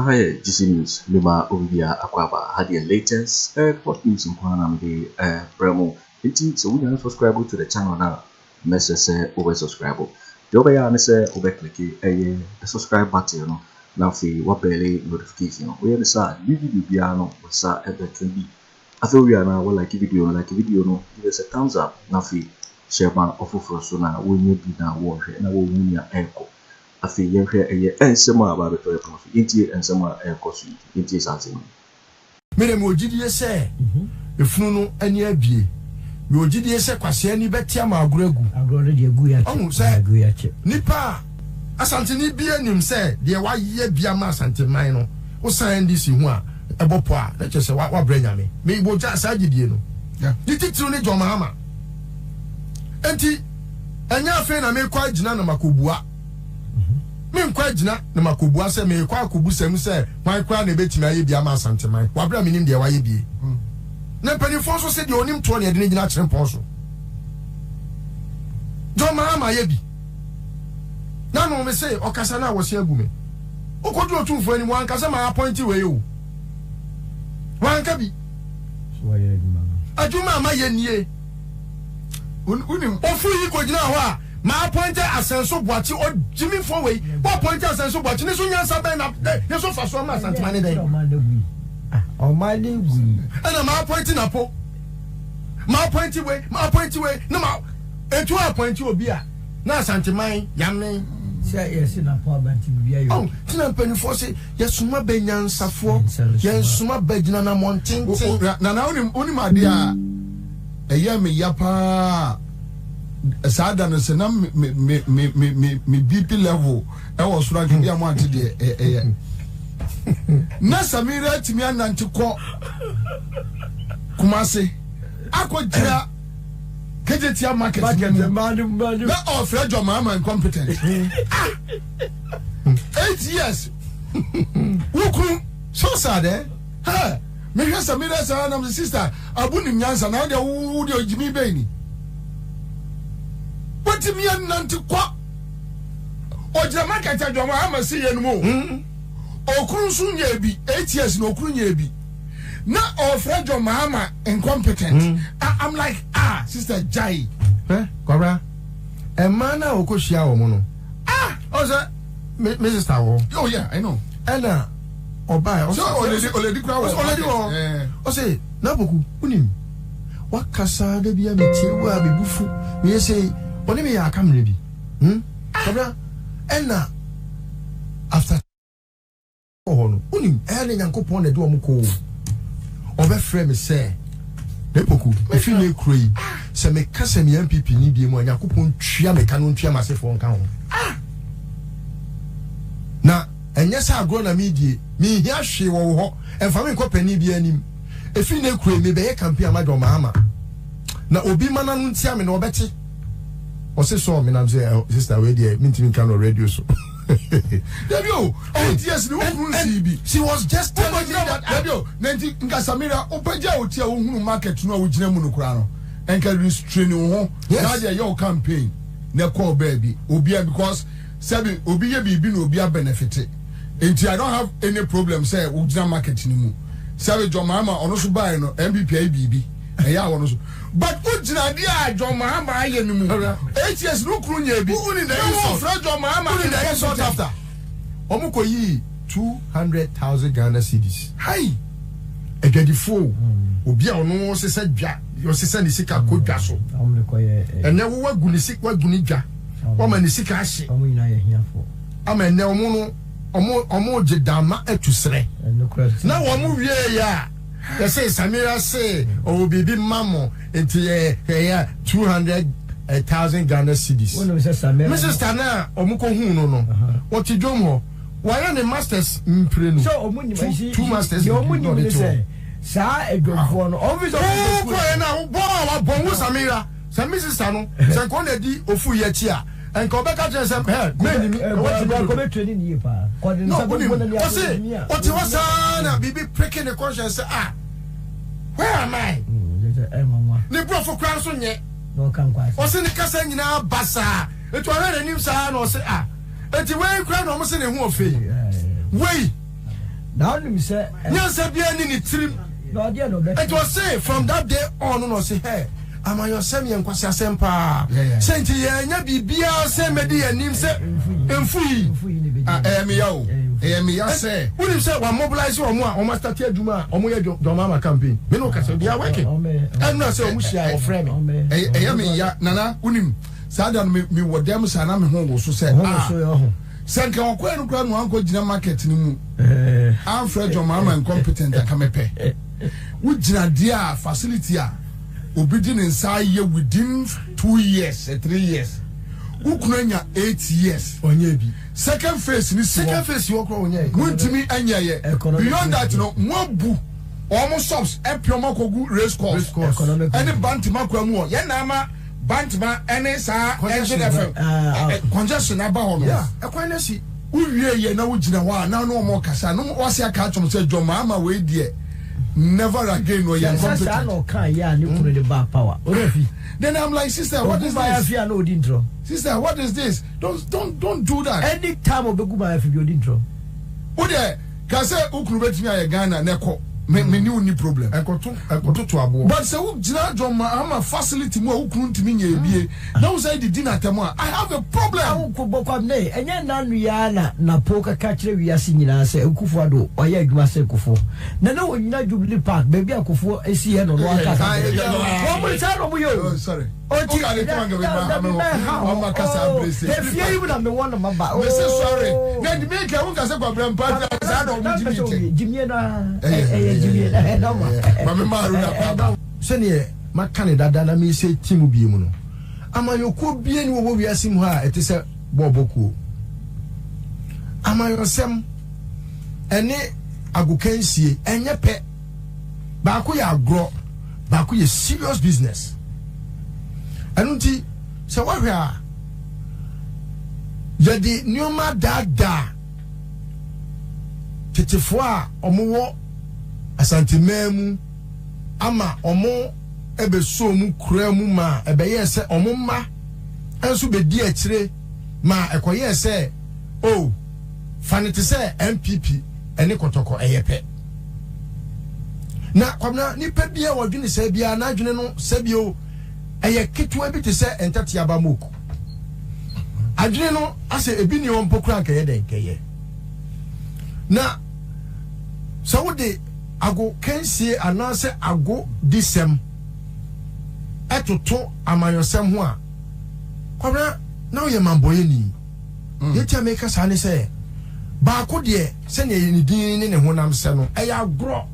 Aha yɛ GC News, mema obibiara akwaaba. Ha deɛ, latest airport news nko ara na mede brɛ mo. Nti sɛ wonya no subscribe to the channel no a, mɛsɛ sɛ wobɛ subscribe. Deɛ wobɛyɛ a ne sɛ wobɛ click ɛyɛ the subscribe button no, na afei wa bell notification no. Woyɛ ne saa, new video biara no, wo nsa ɛbɛka bi. Afei wowie a, na wo like video no, like video no, give us a thumbs up, na afei hyɛ ma ɔfoforɔ so na wɔnyɛ bi na wɔnhwɛ na wɔhu nea ɛrekɔ. Afei yɛnhwɛ ɛyɛ nsɛm a baabɛtɔ yɛ pono so. Yɛntie nsɛm a ɛrekɔ so yi, yɛntie saa nsɛm yi. Mede mewɔ gyidie sɛ efunu no ani abie. Mewɔ gyidie sɛ kwasea ani bɛte ama agorɔ agu. Agorɔ no deɛ gu yɛ akyɛ. Ɔhu sɛ Gu yɛ akyɛ. Nipa a Asanteni bi anim sɛ deɛ wayɛ bi ama Asanteman no, wosan NDC ho a ɛbɔ pɔ a, na kyerɛ sɛ wabrɛ Nyame. Mewɔ gya saa gyidie no. Ne titiriw ne John Mahama. Enti ɛnyɛ afei na mekɔ agyina na makɔbua. Menkɔ agyina na makɔbua sɛ merekɔ akɔbu sɛm sɛ hwan koraa na ɛbɛtumi ayɛ bi ama Asanteman. Wabrɛ a menim deɛ wayɛ bie. Na mpanimfoɔ nso sɛ deɛ ɔnim toɔ ne ɛde no gyina kyerɛmpɔn so. John Mahama ayɛ bi. Na no me se ɔkasa no a wɔse agu me. Wokɔduru Otumfoɔ anim, wanka sɛ maa appoint wei o. Wanka bi. So wɔyɛ adwuma no. Adwuma a mayɛ nie. Wonim. Ofu yi kɔgyina hɔ a maa appoint Asɛnso Boakye, ɔgyimifoɔ wei. Wɔ appoint Asɛnso Boakye ne so nyansa bɛn na ne so fa so ama Asantema ne dɛn? Ɔman no gu yi. Ah, ɔman no gu yi. Ɛna maa appoint Napo. Maa appoint wei, maa appoint wei, na maa etu appoint obi a na Asanteman yame. Sɛ yɛsi na pɔ abanti bibi ayɛ. Oh, tina mpanimfoɔ se yɛsoma bɛ nyansafoɔ, yɛnsoma bɛ gyina namɔntenten. Nana, wonim adeɛ a ɛyɛ me ya paa saa da no sɛ na me me me me me me BP level ɛwɔ soro anka bi a mo ante deɛ ɛyɛ na Samira atumi anante kɔ Kumase akɔ gyina Kejetia Market Market mu mmaa no. Na ɔfrɛ John Mahama incompetent. Ah, 8 years wokunu, so sad, eh. Hey, mehwɛ Samira saa nam sɛ sister abu nim nyansa na wodeɛ wo deɛ ɔgyimi bɛyi ni watumi anante kɔ ɔgyina market a John Mahama si yɛ no mu o. Okunu nso nyɛ bi, 8 years na okunu nyɛ bi na ɔfrɛ John Mahama incompetent. Ah, I'm like, ah, sister jai. Hɛ, Kwabra, mmaa no a wɔkɔhyia wɔn no, ah, ɔsɛ me sister wɔ hɔ. Oh yeah, I know. Ɛna ɔbaa so already already kura wɔ already wɔ hɔ. Ɔsɛ Napoku, wonim wakasa da bi a metie wo a mebu fu meyɛ sɛ ɔne meyɛ aka mmerɛ bi. Kwabra, ɛna after hɔ no, wonim ɛyɛ ne Nyankopɔn na ɛde ɔmo kɔ o. Ɔbɛfrɛ me sɛ Napoku, ɛfiri ne kuro yi sɛ meka sɛ meyɛ NPP ni bie mu a, Nyankopɔn tua meka no ntua m'asefoɔ nka ho. Na ɛnyɛ sɛ agorɔ na medie, menhia hwee wɔ wo hɔ, ɛmfa me nkɔ panin bi anim. Ɛfiri ne kuro yi mebɛyɛ campaign ama John Mahama na obi ma nano ntia me na ɔbɛte. Ɔse sɔɔ me nam sɛ, "Sister, wei deɛ mentumi nka no radio so." Dabi o, 8 years ni wokunu nsi bi. She was just telling me that Dabi o, na nti nka Samira wopɛgya a oti a wohunu market no a wogyina mu no koraa no, nka restrain wo ho. Na adeɛ yɛ wo campaign na ɛkɔɔ baabi obia because sɛbi obi yɛ biribi na obi abenefit, nti I don't have any problem sɛ wogyina market no mu. Sɛbi John Mahama ɔno so baeɛ no, NPP ayɛ biribi ɛyɛ a wɔno so, but wogyina adeɛ a John Mahama ayɛ no mu, 8 years no kunu nyɛ bi Who the na insult? wɔfrɛ John Mahama Who the insult? After ɔmo kɔ yii 200,000 Ghana cedis. Hai. Adwadifoɔ o, obi a ɔno ɔsesa dwa, ɔsesa ne sika kɔ dwa so. Ɔmo de kɔ yɛ. Ɛnɛ wo wagu ne sika, wagu ne dwa, wama ne sika ahye. Ɔmo nyinaa yɛ hiafoɔ. Ama ɛnɛ ɔmo no ɔmo gye dama atu serɛ. Ɛno kura. Na wɔn wie yɛ a, yɛsɛ Samira se ɔwɔ biribi ma mo, nti yɛ yɛ 200,000 Ghana cedis. Wonim sɛ Samira. Me sister na ɔmo kɔ hu no, wɔte dwom hɔ, wɔayɛ ne masters mprenu. Sɛ ɔmo nim two masters deɛ ɔmo degree na nim ɔde ne te hɔ. sɛ saa adwamfoɔ no ɔmo fi sɛ ɔmo Wokɔ yɛ na wobɔ a wabɔ wo Samira sɛ me sister no sɛ nka ɔna di ofu yi akyi a, nka ɔbɛka kyerɛ sɛ hɛ mɛnimi na watumi dodo. Kɔbɛ training yie paa kɔde No, nsa wonim bɛbɔ n'ani ɔse ɔte hɔ saa na biribi preke ne conscience sɛ, ah, where am I? Ɛnwanwa. Ne borɔfo kora nso nyɛ. Na ɔka nkɔ ase. Ɔse ne kasa nyinaa ba saa, nti ɔhwɛ n'anim saa na ɔse, ah, nti wei kora na ɔmo se ne ho ɔfɛ yi wei. Na wonim sɛ. Nyansa biara nni ne tirim. Na ɔdeɛ na ɔbɛka. Nti ɔse from that day on no na ɔse hɛ amanyɔsɛm yɛ nkwaseasɛm paa sɛ nti yɛanya biribiara sɛ mɛdi yɛn anim sɛ mfu yi. Ah, ɛyɛ me ya o. Ɛyɛ me ya sɛ. Wonim sɛ wa mobilize wɔn a wɔn astate adwuma a wɔn yɛ John Mahama campaign. Me ne wo kasa they are working. Ɛnura sɛ wɔn hyia wɔfrɛ me. Ɛyɛ me ya nana wonim saa da no me me wɔ dɛm saa na me ho wo so sɛ ah. Sɛ nka ɔkɔɛ no koraa na wankɔ gyina market no mu amfrɛ John Mahama incompetent anka mepɛ. Wo gyina deɛ a facility a obi de ne nsa ayɛ within 2 years, 3 years. Wo kunu anya 8 years. Ɔnyɛ bi. Second phase ni si hɔ. Second phase wɔ koraa ɔnyɛ. Muntumi nyɛ yɛ. Beyond that no, mo abu wɔn shops ɛpɛ wɔn akɔgu race course ɛne Bantama kwan mu hɔ. Yɛn na ama Bantama ɛne saa Engine FM congestion aba hɔ no. Ɛkwan no si. Wowie yɛ na wogyina hɔ a na ne wɔn kasa no wase aka akyerɛ sɛ John Mahama wei deɛ never again no yɛ incompetent. Saa na ɔka yɛ a ne kunu de ba power. Ɔrɛ fi. Then I'm like, sister, what is this? Fi a na odi ntorɔ. Sister, what is this? Don't don't don't do that. Anytime obegu maa fi bi odi ntorɔ. Wo deɛ ka sɛ wo kunu bɛtumi ayɛ Ghana na ɛkɔ me me ne wo ni problem. Ɛkɔto ɛkɔtoto aboɔ. But sɛ wo gyina John Mahama facility mu a wo kunu ntumi nyɛ ebie na wo sɛ didi n'atɛm a, I have a problem. Awo ko bɔ kwam ne ɛnyɛ nanu ya na Napo kaka kyerɛ wiase nyinaa sɛ Akufo Addo ɔyɛ adwuma sɛ Kufuor na ne onyina Jubilee Park baabi a Kufuor esi yɛ no no aka sa wɔn mo saa na wɔn yɛ o. Oh, sorry. Oti Woka ne tɔn kɛmɛ ma ha me hɔ. Ɔma kasa abere se. Efie yi mu na me wɔ no ma ba. Mese sorry. Na di mi kɛ wo nkasa kwabra mpa ti saa na ɔmo gyimi kyɛ. Gyimie na ɛyɛ gyimie na ɛnɔma. Mame ma Haruna kwaba. Sɛdeɛ maka ne dada na mesɛ ti mu bie mu no, amanyɔkuo bie ne wɔwɔ wiase mu ha a ɛte sɛ bɔɔbɔ kuo. Amanyɔsɛm ɛne agokansie ɛnyɛ pɛ. Baako yɛ agorɔ, baako yɛ serious business. Ɛno nti sɛ woahwɛ a, yɛde nneɛma daadaa tetefoɔ a wɔwɔ Asanteman mu ama wɔn bɛsɔɔ mu kuraa mu ma ɛbɛyɛɛ sɛ wɔn mma nso bɛdi akyire ma ɛkɔyɛɛ sɛ o oh, fa no te sɛ NPP ne Kɔtɔkɔ ɛyɛ pɛ. Na Kwabena, nipa bi a wɔdwene sɛ biara n'adwene no sɛbio ɛyɛ ketewa bi te sɛ ntɛteaba mook. Adwene no asɛ ebi ni hɔ mpo koraa nkɛyɛ dɛn nkɛyɛ. Na sɛ wode ago kansie anaasɛ ago disɛm ɛtoto amanyɔsɛm ho a, Kwabena, na woyɛ mambɔyɛni. Deɛ nti a meka saa ne sɛ, baako deɛ sɛdeɛ ne din ne ne honam sɛ no, ɛyɛ agorɔ.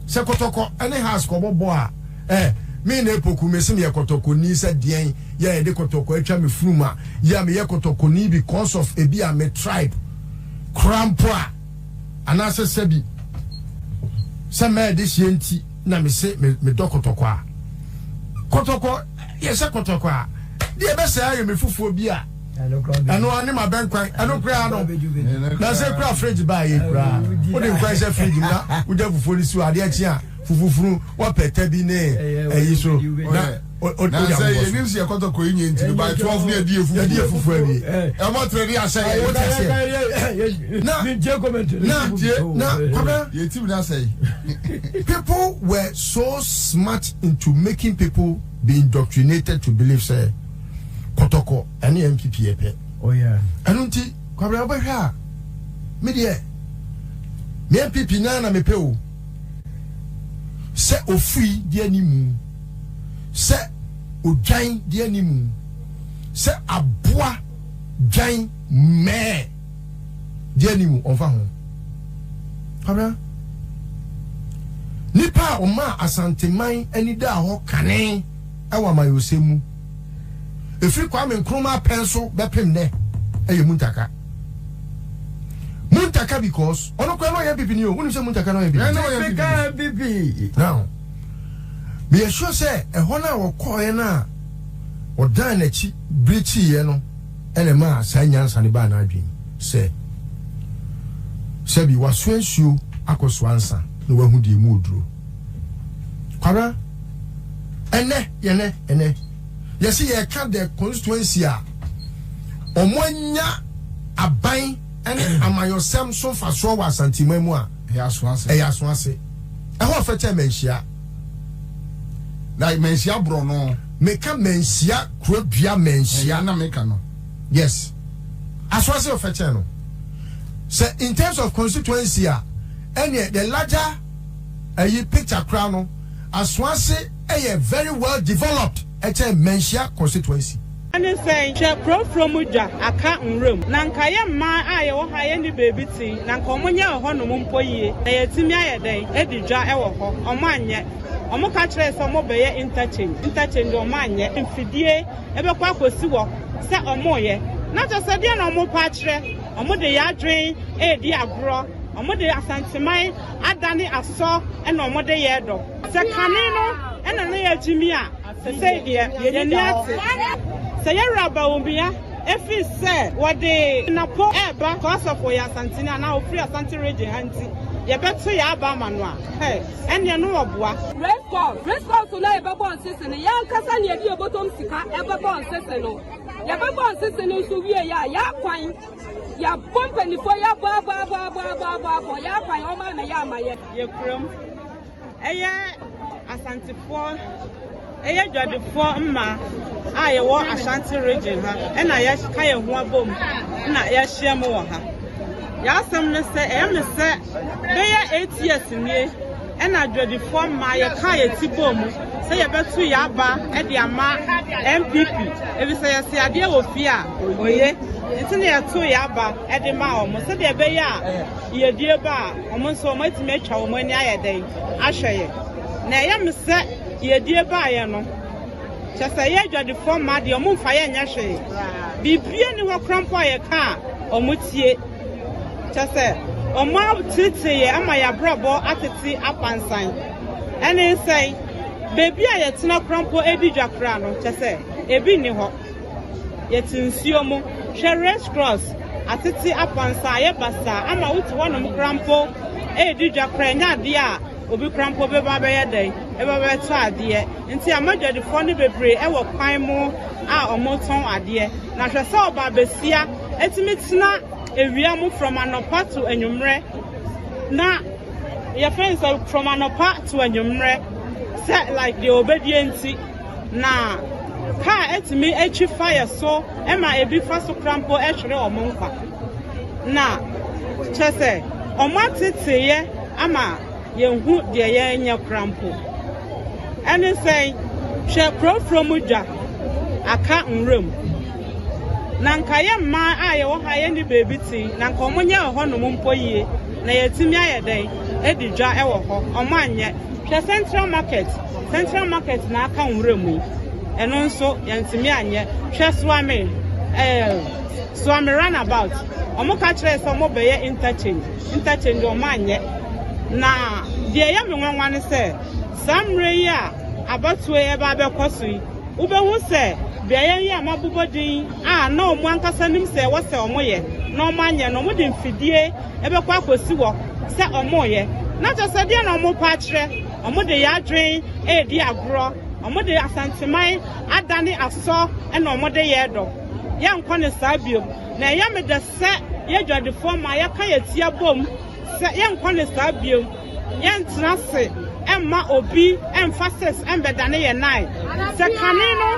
Sɛ Kɔtɔkɔ ne Hearts kɔbɔ bɔ a, eh, me na Epoku mese meyɛ Kɔtɔkɔni sɛ deɛn yɛ yɛde Kɔtɔkɔ atwa me funum a, yɛ a meyɛ Kɔtɔkɔni because of ebi a me tribe kora mpo a, anaasɛ sɛbi sɛ mɛɛ de hyɛ nti na mese medɔ Kɔtɔkɔ a. Kɔtɔkɔ yɛ sɛ Kɔtɔkɔ a, deɛ ɛbɛsɛe ayɛ me fufuo bi a, ɛno ara ne ma bɛnkwan ɛno koraa no na sɛ kura fridge baa yɛ koraa wode nkwan hyɛ fridge mu na wogya fufuo no si hɔ adeɛ kye a fufufunu wapɛ ta bi ne ɛyi so na na sɛ yɛnim sɛ yɛkɔtɔ kɔ yi nti no by 12 ne yɛdi yɛ yɛdi yɛ fufuo awie ɛmɔ tere de ahyɛ yɛ wote aseɛ na na na kwabena yɛtim no asɛe. People were so smart into making people be indoctrinated to believe sɛ Kɔtɔkɔ ɛne NPP yɛ pɛ. Oh yeah. Ɛno nti Kwabena wobɛhwɛ a me deɛ me NPP naa na mepɛ o. Sɛ ofui di animu, sɛ odwan di animu, sɛ aboa dwan mmɛɛ di animu ɔmfa ho. Kwabena nipa a ɔmaa Asanteman ani daa hɔ kane ɛwɔ amayɔsɛm mu ɛfiri Kwame Nkrumah pɛn so bɛpem nɛ ɛyɛ Muntaka. Muntaka because ɔno koraa na ɔyɛ NPP ni o. Wonim sɛ Muntaka na ɔyɛ NPP? Ɛna ɔyɛ Typical NPP. Now, meyɛ sure sɛ ɛhɔ no a wɔkɔɔɛ no a ɔdan n'akyi bere kyiiɛ no ɛna ɛmaa saa nyansa no baa n'adwene sɛ sɛbi wasoa nsuo akɔsoa nsa na wahu deɛ mu oduro. Kwabena, ɛnɛ yɛnɛ ɛnɛ yɛsi yɛka the constituency a wɔn anya aban. ne amayɔsɛm so mfasoɔ wɔ Asanteman mu a, Ɛyɛ Asoase. Ɛyɛ Asoase. Ɛhɔ ɔfɛ kyɛn Manhyia. Like Manhyia borɔno. Meka Manhyia kuro dua Manhyia. Ɛyɛ na meka no. Yes. Asoase ɔfɛ kyɛn no. Sɛ in terms of constituency a, ɛneɛ the larger ɛyi picture koraa no, Asoase ɛyɛ very well developed ɛkyɛn Manhyia constituency. Ɛne sɛn? Hwɛ kurofuro mu dwa aka nwura mu. Na nka yɛ mmaa a yɛwɔ ha yɛnni baabi te yi, na nka wɔn nyɛ ɛhɔ nom mpo yie na yɛatumi ayɛ dɛn adi dwa wɔ hɔ. Wɔn anyɛ. Wɔn ka kyerɛɛ sɛ wɔn bɛyɛ interchange. Interchange wɔn anyɛ. Mfidie bɛkɔ akɔsi hɔ sɛ wɔn reyɛ. Na kyerɛ sɛ deɛn na wɔn repɛ akyerɛ? Wɔn de yɛn adwene redi agorɔ. Wɔn de Asanteman adane asɔ na wɔn de yɛ dɔ. Sɛ kane no na na yɛagyimi a, sesei deɛ yɛn ani ate. Sɛ yɛn werɛ Bawumia firi sɛ wɔde Napo reba because of ɔyɛ Asanteni anaa ɔfiri Asante region ha nti yɛbɛto yɛn aba ama no a, hey, ɛnneɛ no ɔboa. Race course, race course no a yɛbɛbɔ nsese no, yɛn ankasa na yɛde yɛn bɔtɔm sika bɛbɔ nsese no. Yɛbɛbɔ nsese no nso wie yɛ a, yɛn akwan, yɛabɔ mpanimfoɔ, yɛabɔ abɔ abɔ abɔ abɔ abɔ abɔ, yɛn akwan, wɔn ammɛyɛ amma yɛn. Yɛ kurom. Ɛyɛ Asantefoɔ, ɛyɛ dwadifoɔ mma a yɛwɔ Ashanti region ha ɛna yɛka yɛn ho abom na yɛahyia mu wɔ ha. Yɛasɛm no sɛ ɛyɛ me sɛ bɛyɛ 8 years nie ɛna dwadifoɔ mma yɛka yɛ ti bɔ mu sɛ yɛbɛto yɛ aba de ama NPP efisɛ yɛse adeɛ wɔ fie a oye nti na yɛto yɛ aba de ma wɔn sɛdeɛ ɛbɛyɛ a yiedie ba a wɔn nso wɔatumi atwa wɔn ani ayɛ dɛn ahwɛ yɛn. Na ɛyɛ me sɛ yiedie baeɛ no, kyɛ sɛ yɛ adwadifoɔ mma deɛ wɔn mfa yɛn nyɛ hwee. Biribiara nni hɔ koraa mpo a yɛka a wɔtie. Kyɛ sɛ wɔn atetee yɛn ama yɛn abrabɔ atete apansan. Ɛne sɛn, baabi a yɛtena koraa mpo di dwa koraa no, kyɛ sɛ ebi nni hɔ. Yɛte nsuo mu. Hwɛ Race Cross, atete apansa, ayɛ basaa ama wote hɔnom koraa mpo redi dwa koraa ɛnyɛ adeɛ a obi koraa mpo bɛba abɛyɛ dɛn, bɛba abɛtɔ adeɛ. Nti ama dwadifoɔ no bebree wɔ kwan mu a wɔretɔn adeɛ. Na hwɛ sɛ ɔbaa basia tumi tena awia mu from anɔpa to anwummerɛ na yɛfrɛ no sɛ from anɔpa to anwummerɛ sɛ like deɛ ɔbɛdie nti. Na kaa atumi atwi fa yɛ so ma ebi fa so kora mpo hwere wɔn nkwa. Na kyerɛ sɛ wɔn ateteeɛ ama yɛnhu deɛ yɛnyɛ kora mpo. Ɛne sɛn, hwɛ kurofuro mu dwa aka nwura mu. Na nka yɛ mmaa a yɛwɔ ha yɛnni baabi te, na nka wɔn nyɛ ɛhɔ nom mpo yie, na yɛatumi ayɛ dɛn adi dwa wɔ hɔ. Wɔn anyɛ. Hwɛ Central Market, Central Market na aka nwura mu yi, ɛno nso yɛntumi anyɛ. Hwɛ Suame, eh, Suame runabout, wɔn ka kyerɛɛ sɛ wɔn bɛyɛ interchange, interchange wɔn anyɛ. Na deɛ ɛyɛ me nwanwa ne sɛ, saa mmerɛ yi a abatoɔ yi ɛba abɛkɔ so yi, wobɛhu sɛ beaeɛ yi a mabobɔ din a na wɔn ankasa nim sɛ ɛwɔ sɛ wɔyɛ na wɔn anyɛ no, wɔde mfidie ɛbɛkɔ akɔsi hɔ sɛ wɔreyɛ. Na kyerɛ sɛ deɛ na wɔrepɛ akyerɛ, wɔde yɛn adwene redi agorɔ, wɔde Asanteman adane asɔ na wɔde yɛn dɔ. Yɛnkɔ no saa biom. Na ɛyɛ me dɛ sɛ yɛn adwadifoɔ ma yɛka yɛn ti abom sɛ yɛnkɔ no saa biom. Yɛntena ase mma obi mfa sis mbɛdane yɛn nan. Sɛ kane no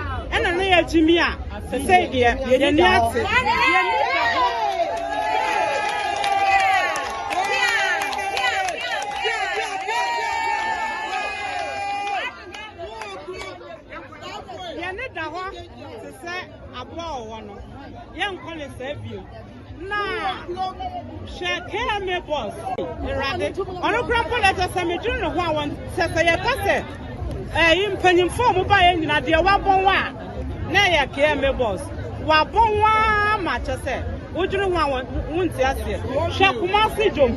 na na yɛagyimi a, sesei deɛ yɛn ani ate. Yɛn ani da hɔ. Yɛn ani da hɔ te sɛ aboa a ɔwɔ no. Yɛnkɔ ne saa bio. Na hwɛ KMA boss Awurade ɔno kora mpo na ɛsɛ sɛ medwene ne ho a wɔn sɛ sɛ yɛka sɛ ɛyi mpanyinfoɔ a wɔn ba yɛ nyina deɛ wabɔn a na ɛyɛ KMA boss wabɔn waa ma kyɛ sɛ wodwene ho a wɔn wonte aseɛ hwɛ Kumasi dwom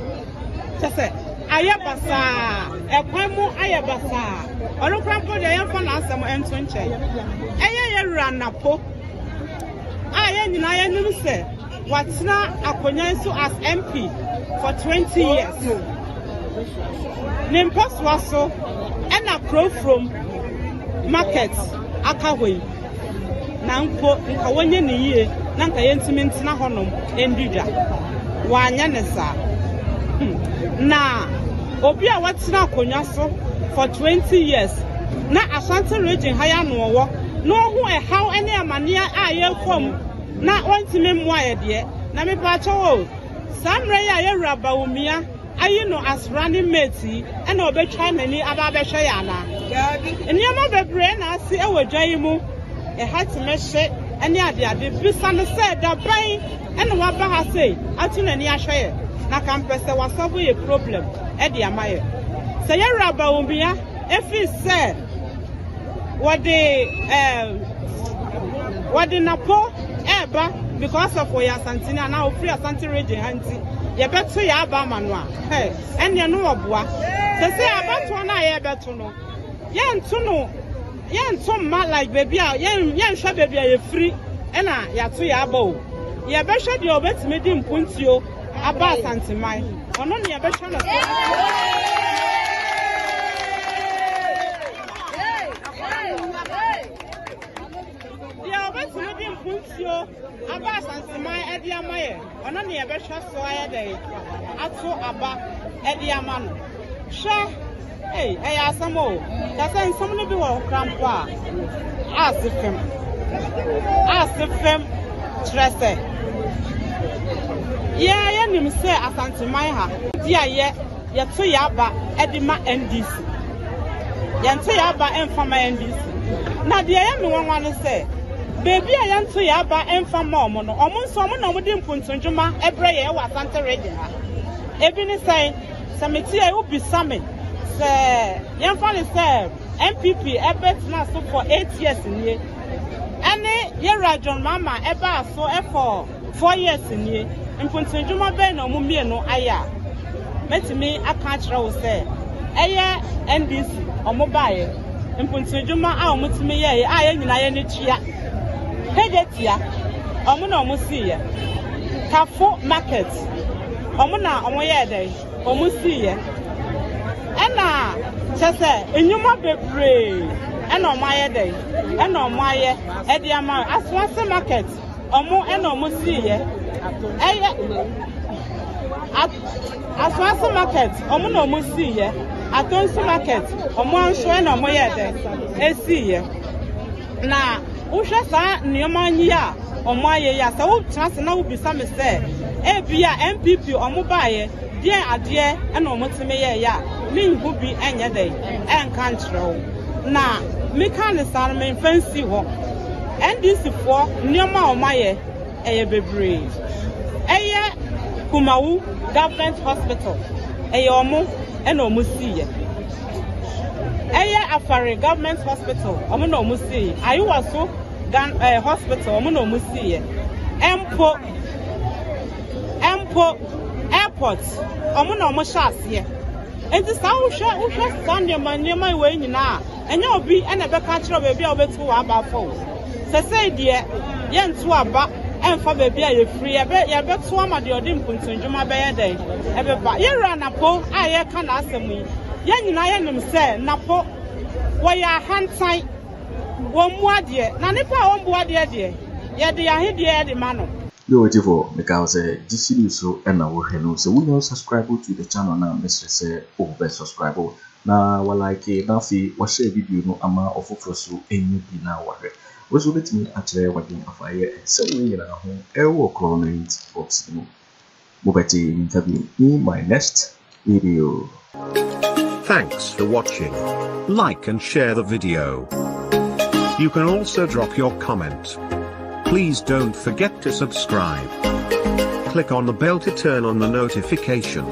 kyɛ sɛ ayɛ basaa ɛkwan mu ayɛ basaa ɔno kora mpo deɛ yɛmfa n'asɛm nto nkyɛn ɛyɛ yɛ wura napo a yɛn nyinaa yɛnim sɛ watena akonnwa yi so as MP for 20 years. Ne mpɔsoa so ɛna Kurofurom market aka hɔ yi. Na mpo nka wɔnyɛ ne yie. na nka yɛntumi ntena hɔnom ndi dwa. Wanyɛ ne saa. Na obi a watena akonnwa so for 20 years na Ashanti Region ha yɛ ano ɔwɔ na ɔho ɛhaw ne amanneɛ a yɛrekɔ mu na wɔntumi mmoa yɛ deɛ, na mepaakyɛw o, saa mmerɛ yi a yɛwura Bawumia ayi no as running mate yi ɛna ɔbɛtwa n'ani aba abɛhwɛ yɛ anaa? Nneɛma bebree na ase ɛwɔ dwa yi mu, ɛha tumi hye ne adeade. Bisa no sɛ daban ɛna waba ha sei ato n'ani ahwɛ yɛ, na ka mpɛ sɛ wasolve yɛ problem ɛde ama yɛ. Sɛ yɛwura Bawumia efi sɛ wɔde Napo ɛɛba because of wɔyɛ Asantene anaa ofiri Asante Region ha nti yɛbɛto yɛ aba ama no a, ɛ ɛnneɛ no wɔboa sɛ abatoɔ no a yɛbɛto no, yɛnto no, yɛnto mma like baabi a yɛnhwɛ baabi a yɛfiri ɛna yɛato yɛ aba o. Yɛbɛhwɛ deɛ ɔbɛtumi di mpuntuo aba Asanteman, ɔno ne yɛbɛhwɛ no so. Deɛ ɔbɛtumi di mpuntuo aba Asanteman ɛde ama yɛ, ɔno ne yɛbɛhwɛ so ayɛ dɛ ato aba ɛde ama no. Hwɛ, ei, ɛyɛ asɛm o. Kyɛ sɛ nsɛm no bi wɔ kora mpo a ase fam ase fam, kyerɛ sɛ yɛ yɛnim sɛ Asanteman ha di a yɛ yɛto yɛ aba ɛde ma NDC, yɛnto yɛ aba ɛmfa ma NDC. Na deɛ ɛyɛ me nwanwa no sɛ beebi a yɛnto yɛ aba ɛmfa ma ɔmo no, ɔmo nso ɔmo na ɔmo de mpuntundwuma ɛbrɛ yɛ ɛwɔ Asante Region ha. Ebi ne sɛn? Sɛ mete yɛ wobisa me sɛ yɛmfa ne sɛ NPP ɛbɛtena so for 8 years nie, ɛne yɛwura John Mahama ɛbaa so ɛfɔ 4 years nie, mpuntundwuma bɛn na ɔmo mmienu ayɛ a mɛtumi aka akyerɛ wo sɛ ɛyɛ NDC ɔmo baeɛ mpuntundwuma a ɔmo tumi yɛɛ a yɛn nyinaa yɛ ne tua Kejetia, ɔmo na ɔmo siiɛ. Tafo Market, ɔmo na ɔmo yɛɛ dɛn, ɔmo siiɛ. Ɛna kyɛ sɛ nnwuma bebree ɛna ɔmo ayɛ dɛn, ɛna ɔmo ayɛ ɛde ama Asoase Market, ɔmo ɛna ɔmo siiɛ. Ɛyɛ Asoase Market, ɔmo na ɔmo siiɛ. Atonsu Market, ɔmo nso ɛna ɔmo yɛ dɛn esiiɛ. Na wohwɛ saa nneɛma yi a ɔmo ayɛ yi a, sɛ wotena ase na wobisa me sɛ ebi a NPP ɔmo baayɛ deɛ adeɛ ɛna ɔmo tumi yɛɛyɛ a, menhu bi ɛnyɛ dɛn ɛnka nkyerɛ wo. Na meka ne saa no, memfa nsi hɔ. NDC foɔ nneɛma a ɔmo ayɛ ɛyɛ bebree. Ɛyɛ Kumawu Government Hospital, ɛyɛ ɔmo ɛna ɔmo siiɛ. Ɛyɛ Afari Government Hospital, ɔmo na ɔmo siiɛ. Ayewaso gan hospital, ɔmo na ɔmo siiɛ. Mpo airport, ɔmo na ɔmo hyɛ aseɛ. Nti saa wohwɛ saa nneɛma wei nyinaa a, ɛnyɛ obi ɛna ɛbɛka kyerɛ baabi a wobɛtu wɔ aba afa o. Sɛsɛi deɛ yɛnto aba ɛmfa baabi a yɛfiri, yɛbɛto ama deɛ ɔde mpuntundwuma bɛyɛ dɛn ɛbɛba. Yɛwura Napo a yɛreka n'asɛm yi, yɛn nyinaa yɛnim sɛ Napo wɔyɛ ahantan, wɔn mu adeɛ na nipa a wɔn bu adeɛ deɛ yɛde ahedeɛ de ma no. Yo, ɔtifo, meka wo sɛ GC News so ɛna wohwɛ no. Sɛ wonya subscribe to the channel na mesrɛ sɛ wobɛ subscribe na walike na afei wahyɛ video no ama ɔfoforɔ so ɛnya bi na wahwɛ. Wo nso wobɛtumi akyerɛ wadwen afa yɛ nsɛm wei nyinaa ho ɛwɔ comment box no mu. Mobɛte nka bi in my next video. Thanks for watching. Like and share the video. You can also drop your comment. Please don't forget to subscribe. Click on the bell to turn on the notification.